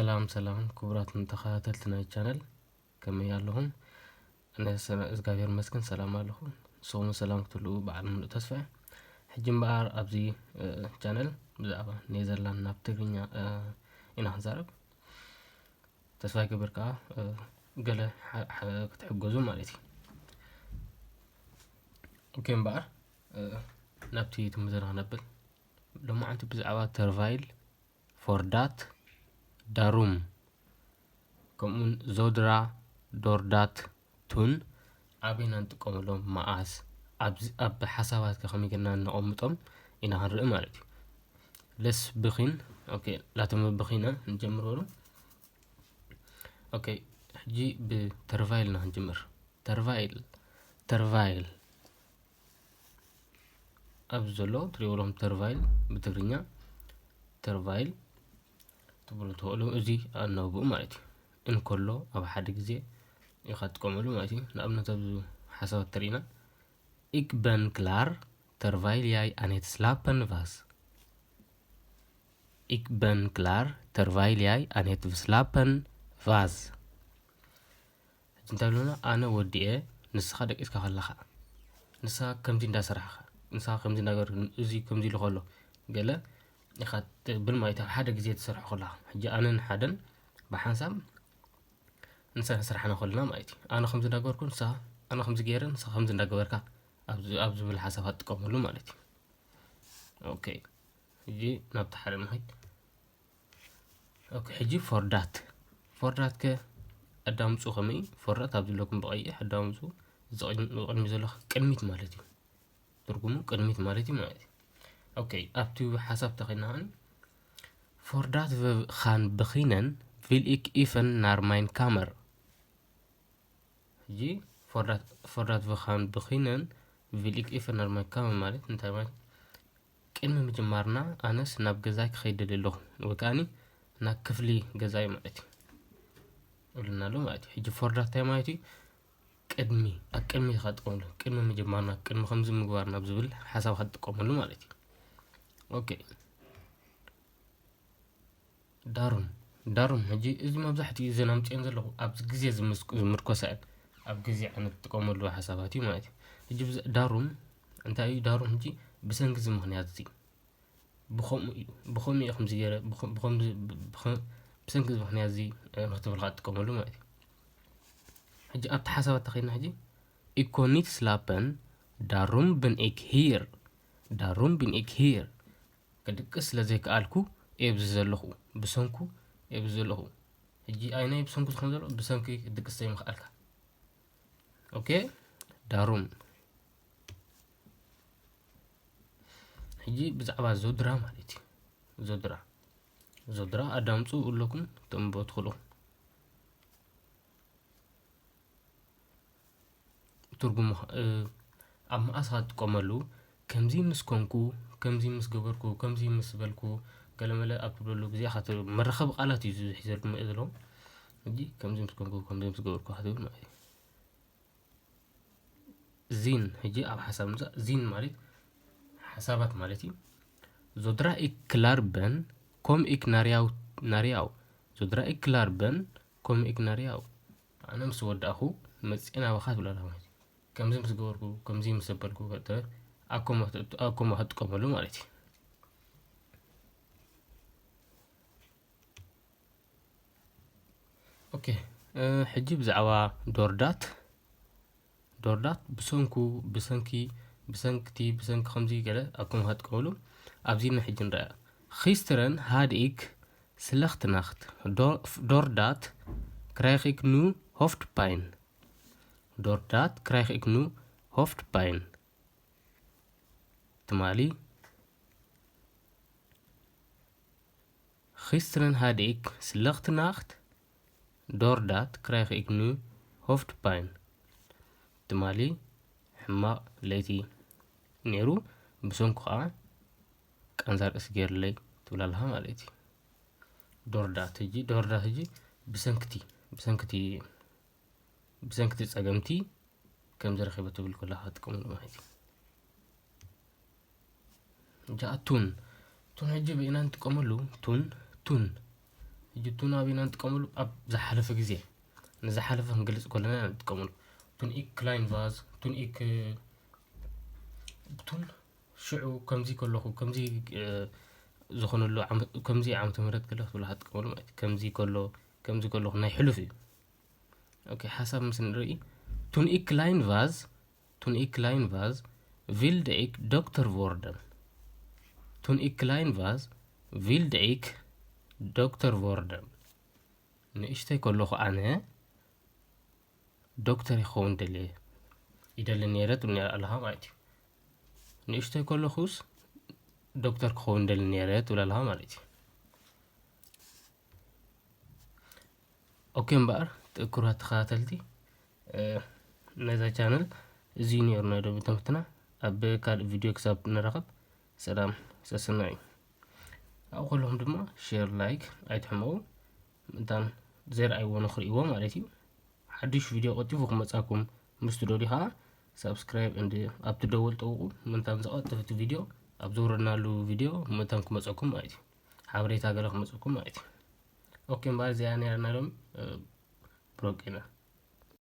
ሰላም ሰላም ክቡራትን ተኸታተልቲ ናይ ቻነል፣ ከመይ ኣለኹም? ኣነ ሰላ-፣ እግዚኣብሔር ይመስገን ሰላም ኣለኹ። ንስኹም ሰላም ክትህልዉ በዓል ምሉእ ተስፋ እየ። ሕጂ እምበኣር ኣብዚ፣ እ፣ ቻነል ብዛዕባ ኔዘርላንድ ናብ ትግርኛ፣ እ፣ ኢና ክንዛረብ። ተስፋ ይገብር ከኣ፣ እ፣ ገለ ሓ-፣ ሓ-፣ ክትሕገዙ ማለት እዩ። ኦኬ እምበኣር፣ እ፣ ናብቲ ትምህርትና ክነብል። ሎማዓንቲ ብዛዕባ ተርቫይል፣ ፎርዳት፣ ዳሩም፣ ከምኡውን ዞድራ፣ ዶርዳት፣ ቱን ኣበይና ንጥቀመሎም፣ መኣስ፣ ኣብዚ፣ ኣብ ሓሳባት ከ ከመይ ጌርና ነቐምጦም ኢና ክንርኢ ማለት እዩ። ለስ ብኺን፣ ኦኬ፣ ላተመ ብኺና ንጀምር በሉ። ኦኬ፣ ሕጂ ብተርቫይል ኢና ክንጅምር። ተርቫይል፣ ተርቫይል። ኣብዚ ዘሎ ትሪእዎ ኣለኹም ተርቫይል ብትግርኛ ተርቫይል ትብሉ ትኽእሉ። እዚ ኣናብኡ ማለት እዩ። እንከሎ ኣብ ሓደ ግዜ ኢኻ ትጥቀመሉ ማለት እዩ። ንኣብነት ኣብዚ ሓሳባት ተሪእና፣ Ik ben klaar terwijl jij aan het slapen was. Ik ben klaar terwijl jij aan het slapen was. ሕጂ እንታይ ብለና? ኣነ ወዲኤ፣ ንስኻ ደቂስካ ከለኻ፣ ንስኻ ከምዚ እንዳሰራሕኻ፣ ንስኻ ከምዚ እንዳገበርካ፣ እዚ ከምዚ ኢሉ ከሎ፣ ገለ ኢኻ ትብል ማለት እዩ። ኣብ ሓደ ግዜ ትሰርሖ ከለኻ፣ ሕጂ ኣነን ሓደን ብሓንሳብ ንስራሕ ስራሕና ከለና ማለት እዩ። ኣነ ከምዚ እንዳገበርኩ ንስኻ፣ ኣነ ከምዚ ገይረ ንስኻ ከምዚ እንዳገበርካ ኣብ ዝ-፣ ኣብ ዝብል ሓሳብ ክትጥቀመሉ ማለት እዩ። ኦኬ፣ ሕጂ ናብቲ ሓደ ንኸይድ። ኦኬ፣ ሕጂ ፎርዳት። ፎርዳት ከ ኣዳምፁ ከመይ እዩ? ፎርዳት ኣብ ዘለኩም ብቐይሕ ኣዳምፁ። እዚ ቅድሚ-፣ ቅድሚ ዘሎ ቅድሚት ማለት እዩ። ትርጉሙ ቅድሚት ማለት እዩ ማለት እዩ። ኦኬ፣ ኣብቲ ሓሳብ ተኸድና ኸን፣ Voordat we gaan beginnen, wil ik even naar mijn kamer. ሕጂ ፎርዳት፣ ፎርዳት we gaan beginnen, wil ik even naar mijn kamer ማለት እንታይ ማለት? ቅድሚ ምጅማርና ኣነስ ናብ ገዛይ ክኸይድ ደልየ ኣለኹ፣ ወይ ከኣኒ ናብ ክፍሊ ገዛይ ማለት እዩ። እብልና ኣሎ ማለት እዩ። ሕጂ ፎርዳት እንታይ ማለት እዩ? ቅድሚ፣ ኣብ ቅድሚ ኢኻ ትጥቀመሉ። ቅድሚ ምጅማርና፣ ቅድሚ ከምዚ ምግባርና ኣብ ዝብል ሓሳብ ኢኻ ትጥቀመሉ ማለት እዩ። ኦኬ። ዳሩም፣ ዳሩም፣ ሕጂ እዚ መብዛሕትኡ እዘን ኣምፅኤን ዘለኹ ኣብዚ ግዜ ዝምስ-፣ ዝምርኮሳ እየን። ኣብ ግዜ ኣነ ትጥቀመሉ ሓሳባት እዩ ማለት እዩ። ሕጂ ብዛ-፣ ዳሩም እንታይ እዩ? ዳሩም ሕጂ ብሰንኪ እዚ ምኽንያት እዚ፣ ብኸምኡ እዩ፣ ብኸምኡ እዩ ከምዚ ገይረ፣ ብኸ-፣ ብኸምዚ፣ ብ-፣ ብኸ-፣ ብሰንኪ እዚ ምኽንያት እዚ፣ እ፣ ንክትብል ከኣ ትጥቀመሉ ማለት እዩ። ሕጂ ኣብቲ ሓሳባት ተኸይድና ሕጂ፣ Ik kon niet slapen, daarom ben ik hier. Daarom ben ik hier. ክድቅስ ስለ ዘይከኣልኩ እየ ኣብዚ ዘለኹ፣ ብሰንኩ እየ ኣብዚ ዘለኹ። ሕጂ ኣይናይ ብሰንኩ ዝኾነ ዘሎ፣ ብሰንኪ ክድቅስ ዘይምኽኣልካ። ኦኬ፣ ዳሩም። ሕጂ ብዛዕባ ዞድራ ማለት እዩ። ዞድራ፣ ዞድራ ኣዳምፁ ኣለኩም፣ ተንብቦ ትኽእሉ። ትርጉሙ፣ እ፣ ኣብ መኣስ ኢኻ ትጥቀመሉ? ከምዚ ምስ ኮንኩ፣ ከምዚ ምስ ገበርኩ፣ ከምዚ ምስ በልኩ፣ ገለመለ ኣብ ትብለሉ ግዜ ኢኻ ት-፣ መራኸቢ ቃላት እዩ ሒዘልኩም መፂኡ ዘሎ። ሕጂ ከምዚ ምስ ኮንኩ፣ ከምዚ ምስ ገበርኩ ኢኻ ትብል ማለት እዩ። ዚን፣ ሕጂ ኣብ ሓሳብ ምምፃእ፣ ዚን ማለት ሓሳባት ማለት እዩ። Zodra ik klaar ben, kom ik naar jou, naar jou. Zodra ik klaar ben, kom ik naar jou. ኣነ ምስ ወዳእኹ መፅእ ናባኻ ትብል ኣላ ማለት እዩ። ከምዚ ምስ ገበርኩ፣ ከምዚ ምስ ዘበልኩ፣ ከተ-፣ ኣኮማ፣ ኣኮማ ክትጥቀመሉ ማለት እዩ። ኦኬ፣ እ፣ ሕጂ ብዛዕባ ዶርዳት፣ ዶርዳት ብሰንኩ፣ ብሰንኪ፣ ብሰንክቲ፣ ብሰንኪ ከምዚ ገለ ኣኮማ ክትጥቀመሉ ኣብዚ ኢና ሕጂ ንረኣ። Gisteren had ik slechte nacht. Door, doordat krijg ik nu hoofdpijn. Doordat krijg ik nu hoofdpijn. ትማሊ፣ Gisteren had ik slechte nacht. Doordat krijg ik nu hoofdpijn. ትማሊ ሕማቕ ለይቲ ነይሩ፣ ብሰንኩ ኸዓ ቃንዛ ርእሲ ገይርለይ ትብል ኣለኻ ማለት እዩ። ዶርዳት ሕጂ፣ ዶርዳት ሕጂ ብሰንክቲ፣ ብሰንክቲ፣ ብሰንክቲ ጸገምቲ ከም ዝረኸበ ትብል ከለኻ ትጥቀመሉ ማለት እዩ። ጃ ቱን፣ ቱን ሕጂ ብኢና ንጥቀመሉ፣ ቱን፣ ቱን፣ ሕጂ ቱን ኣበይና ንጥቀመሉ? ኣብ ዝሓለፈ ግዜ፣ ንዝሓለፈ ክንገልጽ ከለና ኢና ንጥቀመሉ። ቱን ኢክ ክላይን ቫዝ፣ ቱን ኢክ፣ ቱን ሽዑ ከምዚ ከለኹ፣ ከምዚ፣ እ፣ ዝኾነሉ ዓመት፣ ከምዚ ዓመተ ምህረት ከሎ ክትብላ ክትጥቀመሉ ማለት እዩ። ከምዚ ከሎ፣ ከምዚ ከለኹ ናይ ሕሉፍ እዩ። ኦኬ፣ ሓሳብ ምስ ንርኢ፣ ቱን ኢክ ክላይን ቫዝ፣ ቱን ኢክ ክላይን ቫዝ ቪልድ ኢክ ዶክተር ቮርደን። ቱን ኢክ ክላይን ቫዝ ቪልድ ኢክ ዶክተር ቮርደን። ንእሽተይ ከለኹ ኣነ ዶክተር ይኸውን ደልየ፣ ይደሊ ነይረ ትብል ነይራ ኣለኻ ማለት እዩ። ንእሽተይ ከለኹስ ዶክተር ክኸውን ደሊ ነይረ ትብል ኣለኻ ማለት እዩ። ኦኬ፣ እምበኣር ክቡራት ተኸታተልቲ፣ እ፣ ነዛ ቻነል እዚ ነይሩ ናይ ሎሚ ትምህርትና። ኣብ ካልእ ቪድዮ ክሳብ ንራኸብ ሰላም ሰሰናዩ። ኣብኡ ከለኹም ድማ ሼር፣ ላይክ ኣይትሕመቑ። ምእንታን ዘይረኣይዎ ንኽርእይዎ ማለት እዩ። ሓድሽ ቪድዮ ቀልጢፉ ክመጻኩም ምስ ትደልዩ ከዓ ሳብስክራይብ እንድ ኣብቲ ደወል ጠውቑ። ምእንታን ዝቐልጥፍ እቲ ቪድዮ ኣብ ዘውረድናሉ ቪድዮ ምእንታን ክመጸኩም ማለት እዩ። ሓበሬታ ገለ ክመጸኩም ማለት እዩ። ኦኬ፣ እምበኣር እዚኣ ነይራ ናይ ሎሚ፣ እ፣ ፕሮቄና።